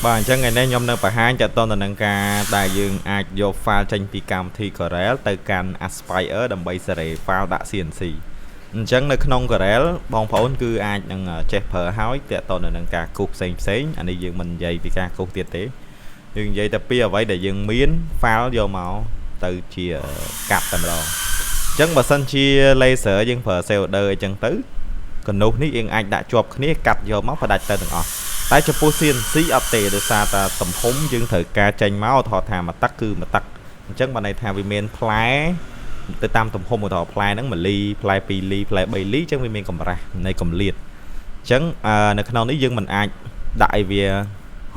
បាទអញ្ចឹងថ្ងៃនេះខ្ញុំនឹងបង្ហាញតទៅនឹងការដែលយើងអាចយក file ចេញពីកម្មវិធី Corel ទៅកាន់ Aspire ដើម្បីសេរី file ដាក់ CNC អញ្ចឹងនៅក្នុង Corel បងប្អូនគឺអាចនឹងចេះប្រើហើយតទៅនឹងការគូសផ្សេងផ្សេងអានេះយើងមិននិយាយពីការគូសទៀតទេយើងនិយាយតែពីអ្វីដែលយើងមាន file យកមកទៅជាកាត់តែម្ដងអញ្ចឹងបើសិនជា laser យើងប្រើ shader អីចឹងទៅកនុះនេះយើងអាចដាក់ជាប់គ្នាកាត់យកមកផ្ដាច់ទៅទាំងអស់តែចំពោះ CNC អត់ទេដោយសារតែទំហំយើងត្រូវការចេញមកថតថាមួយទឹកគឺមួយទឹកអញ្ចឹងបើន័យថាវាមានផ្លែទៅតាមទំហំឧទាហរណ៍ផ្លែហ្នឹង1លីផ្លែ2លីផ្លែ3លីអញ្ចឹងវាមានកម្រាស់នៃកម្លៀតអញ្ចឹងនៅក្នុងនេះយើងមិនអាចដាក់ឲ្យវា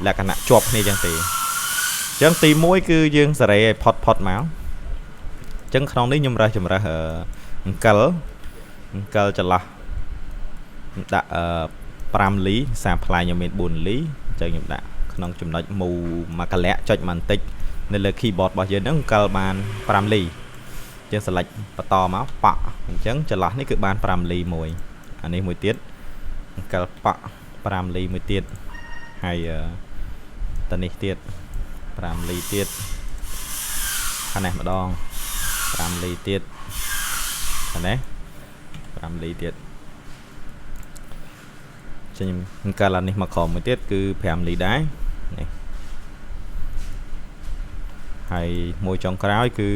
លក្ខណៈជាប់គ្នាអញ្ចឹងទេអញ្ចឹងទី1គឺយើងសេរីឲ្យផុតផុតមកអញ្ចឹងក្នុងនេះខ្ញុំរើសចម្រើសអង្កលអង្កលចន្លោះដាក់អឺ5លីសាផ្លែខ្ញុំមាន4លីអញ្ចឹងខ្ញុំដាក់ក្នុងចំណុចមូមួយកលៈចុចបន្តិចនៅលើ keyboard របស់យើងហ្នឹងអង្កលបាន5លីយើង select បន្តមកប៉ក់អញ្ចឹងចន្លោះនេះគឺបាន5លីមួយអានេះមួយទៀតអង្កលប៉ក់5លីមួយទៀតហើយតានេះទៀត5លីទៀតខាងនេះម្ដង5លីទៀតខាងនេះ5លីទៀតចេញអង្កលអានេះមកក្រោមមួយទៀតគឺ5លីដែរនេះហើយមួយចុងក្រោយគឺ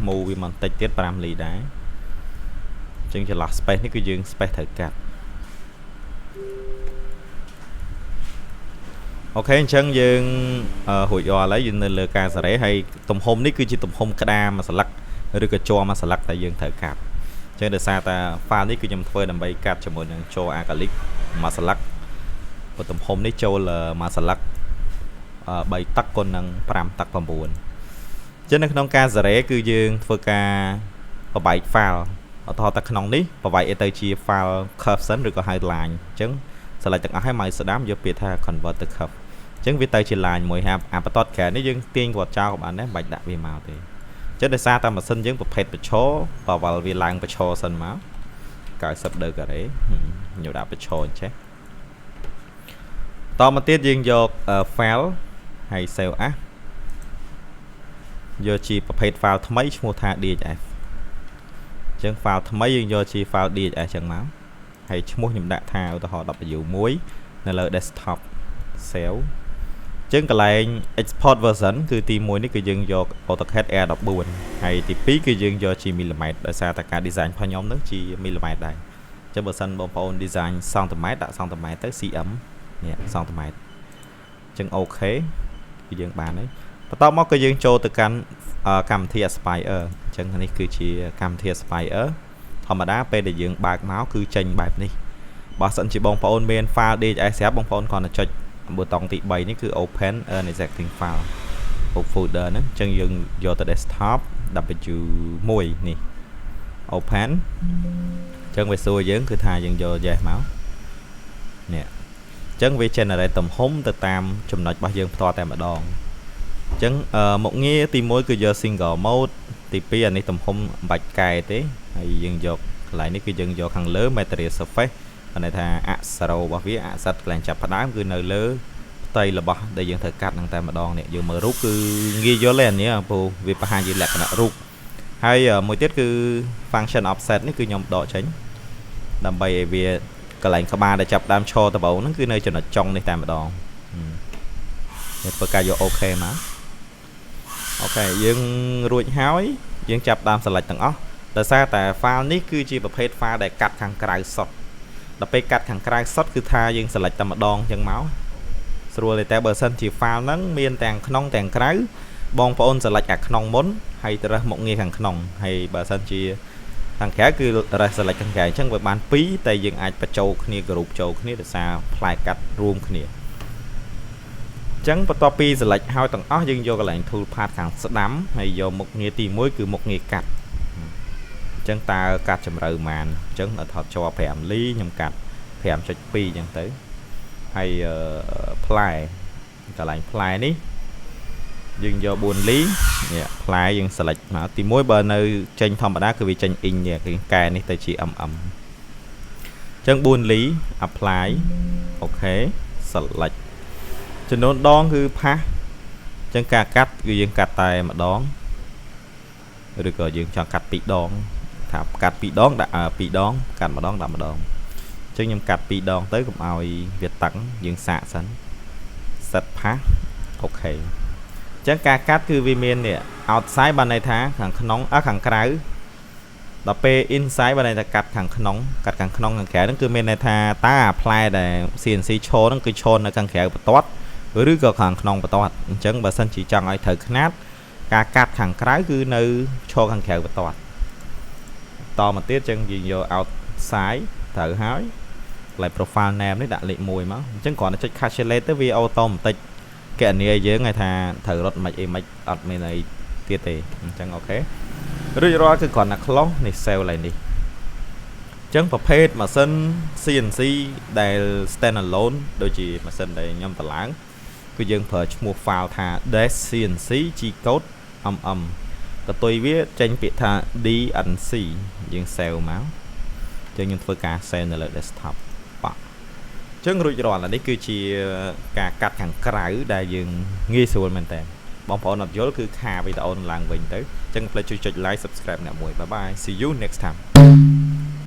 មូវាបន្តិចទៀត5លីដែរអញ្ចឹងចន្លោះ space នេះគឺយើង space ត្រូវកាត់OK អញ្ចឹងយើងរួចរាល់ហើយយើងនៅលើការសារ៉េហើយទំហំនេះគឺជាទំហំក្តារមួយសន្លឹកឬក៏ជ័រមួយសន្លឹកដែលយើងត្រូវកាត់អញ្ចឹងដោយសារតែ file នេះគឺខ្ញុំធ្វើដើម្បីកាត់ជាមួយនឹងជ័រ acrylic មួយសន្លឹកព្រោះទំហំនេះចូលមួយសន្លឹក3ទឹកគុណនឹង5ទឹក9អញ្ចឹងនៅក្នុងការសារ៉េគឺយើងធ្វើការបបែក file ឧទាហរណ៍តែក្នុងនេះបបែកឲ្យទៅជា file curve សិនឬក៏ហៅ line អញ្ចឹង select ទាំងអស់ឲ្យ mouse ស្ដាំយកពាក្យថា convert to curve អញ្ចឹងវាទៅជា line មួយហើយអាបន្ទាត់ក្រៅនេះយើងទាញគាត់ចោលក៏បានដែរមិនបាច់ដាក់វាមកទេអញ្ចឹងដោយសារតែម៉ាស៊ីនយើងប្រភេទប្រឈរបវលវាឡើងប្រឈរសិនមក90ដឺការ៉េខ្ញុំដាក់ប្រឈរអញ្ចេះតមកទៀតយើងយក file ហើយ save as យកជាប្រភេទ file ថ្មីឈ្មោះថា DXF អញ្ចឹង file ថ្មីយើងយកជា file DXF អញ្ចឹងមកហើយឈ្មោះខ្ញុំដាក់ថាឧទាហរណ៍ W1 នៅលើ desktop save អញ្ចឹងកន្លែង export version គឺទី1នេះគឺយើងយក AutoCAD R14 ហើយទី2គឺយើងយកជា millimeter ដោយសារតែការ design របស់ខ្ញុំនឹងជា millimeter ដែរអញ្ចឹងបើសិនបងប្អូន design សង់ទីម៉ែត្រដាក់សង់ទីម៉ែត្រទៅ cm នេះសង់ទីម៉ែត្រអញ្ចឹង OK គឺយើងបានហើយបន្ទាប់មកក៏យើងចូលទៅកាន់កម្មវិធី Aspire អញ្ចឹងនេះគឺជាកម្មវិធី Aspire ធម្មតាពេលដែលយើងបើកមកគឺចេញបែបនេះបើសិនជាបងប្អូនមាន file DXF ស្រាប់បងប្អូនគ្រាន់តែចុចប៊ូតុងទី3នេះគឺ open an existing file folder ហ្នឹងអញ្ចឹងយើងយកទៅ desktop W1 នេះ open អញ្ចឹងវាសួរយើងគឺថាយើងយក yes មកនេះអញ្ចឹងវា generate ទំហំទៅតាមចំណុចរបស់យើងផ្ទាល់តែម្ដងអញ្ចឹងមុខងារទី1គឺយក single mode ទី2អានេះទំហំមិនបាច់កែទេហើយយើងយកកន្លែងនេះគឺយើងយកខាងលើ material surface បានន័យថាអក្សររបស់វាអក្សរកន្លែងចាប់ផ្ដើមគឺនៅលើផ្ទៃរបស់ដែលយើងត្រូវកាត់នឹងតែម្ដងនេះយើងមើលរូបគឺងាយយល់ទេអានេះព្រោះវាបង្ហាញជាលក្ខណៈរូបហើយមួយទៀតគឺ function offset នេះគឺខ្ញុំដកចេញដើម្បីឲ្យវាកន្លែងក្បាលដែលចាប់ដើមឈរដំបូងហ្នឹងគឺនៅចំណុចចុងនេះតែម្ដងនេះធ្វើការយក OK មក OK យើងរួចហើយយើងចាប់ដើម select ទាំងអស់ដោយសារតែ file នេះគឺជាប្រភេទ file ដែលកាត់ខាងក្រៅសុទ្ធដល់ពេលកាត់ខាងក្រៅសុទ្ធគឺថាយើង select តែម្ដងអញ្ចឹងមកស្រួលទេតែបើសិនជា file ហ្នឹងមានទាំងក្នុងទាំងក្រៅបងប្អូន select អាក្នុងមុនហើយទៅរើសមុខងារខាងក្នុងហើយបើសិនជាខាងក្រៅគឺរើស select ខាងក្រៅអញ្ចឹងវាបាន2តែយើងអាចបញ្ចូលគ្នា group ចូលគ្នាដោយសារផ្លែកាត់រួមគ្នាអញ្ចឹងបន្ទាប់ពី select ហើយទាំងអស់យើងយកកន្លែង tool path ខាងស្ដាំហើយយកមុខងារទី1គឺមុខងារកាត់អញ្ចឹងតើកាត់ជម្រៅប៉ុន្មានអញ្ចឹងថតជាប់5លីខ្ញុំកាត់5.2អញ្ចឹងទៅហើយផ្លែកន្លែងផ្លែនេះយើងយក4លីនេះផ្លែយើង select មកទី1បើនៅចេញធម្មតាគឺវាចេញ inch នេះគឺកែនេះទៅជា mm អញ្ចឹង4លី apply OK select ចំនួនដងគឺ pass អញ្ចឹងការកាត់គឺយើងកាត់តែម្ដងឬក៏យើងចង់កាត់ពីរដងថាកាត់ពីរដងដាក់ពីរដងកាត់ម្ដងដាក់ម្ដងអញ្ចឹងខ្ញុំកាត់ពីរដងទៅកុំឲ្យវាតឹងយើងសាកសិន set pass OK អញ្ចឹងការកាត់គឺវាមាននេះ outside បានន័យថាខាងក្នុងអខាងក្រៅដល់ពេល inside បានន័យថាកាត់ខាងក្នុងកាត់ខាងក្នុងខាងក្រៅហ្នឹងគឺមានន័យថាតើអាផ្លែដែល CNC ឈរហ្នឹងគឺឈរនៅខាងក្រៅបន្ទាត់ឬក៏ខាងក្នុងបន្ទាត់អញ្ចឹងបើសិនជាចង់ឲ្យត្រូវខ្នាតការកាត់ខាងក្រៅគឺនៅឈរខាងក្រៅបន្ទាត់តមកទៀតចឹងយើងយក outside ត្រូវហើយកន្លែង profile name នេះដាក់លេខ1មកអញ្ចឹងគ្រាន់តែចុច calculate ទៅវា automatic គណនាឲ្យយើងឲ្យថាត្រូវរត់មិនអីមិនអត់មានអីទៀតទេអញ្ចឹង OK រួចរាល់គឺគ្រាន់តែ close នេះ save ឡើយនេះអញ្ចឹងប្រភេទម៉ាស៊ីន CNC ដែល stand alone ដូចជាម៉ាស៊ីនដែលខ្ញុំតម្លើងគឺយើងប្រើឈ្មោះ file ថា -cnc G code mm កតុយវាចេញពាក្យថា DNC យើង save មកអញ្ចឹងខ្ញុំធ្វើការ save នៅលើ desktop បាក់អញ្ចឹងរួចរាល់អានេះគឺជាការកាត់ខាងក្រៅដែលយើងងាយស្រួលមែនតើបងប្អូនអត់យល់គឺខាវីដេអូនឹងឡើងវិញទៅអញ្ចឹងកុំភ្លេចជួយចុច like subscribe អ្នកមួយ bye bye, see you next time.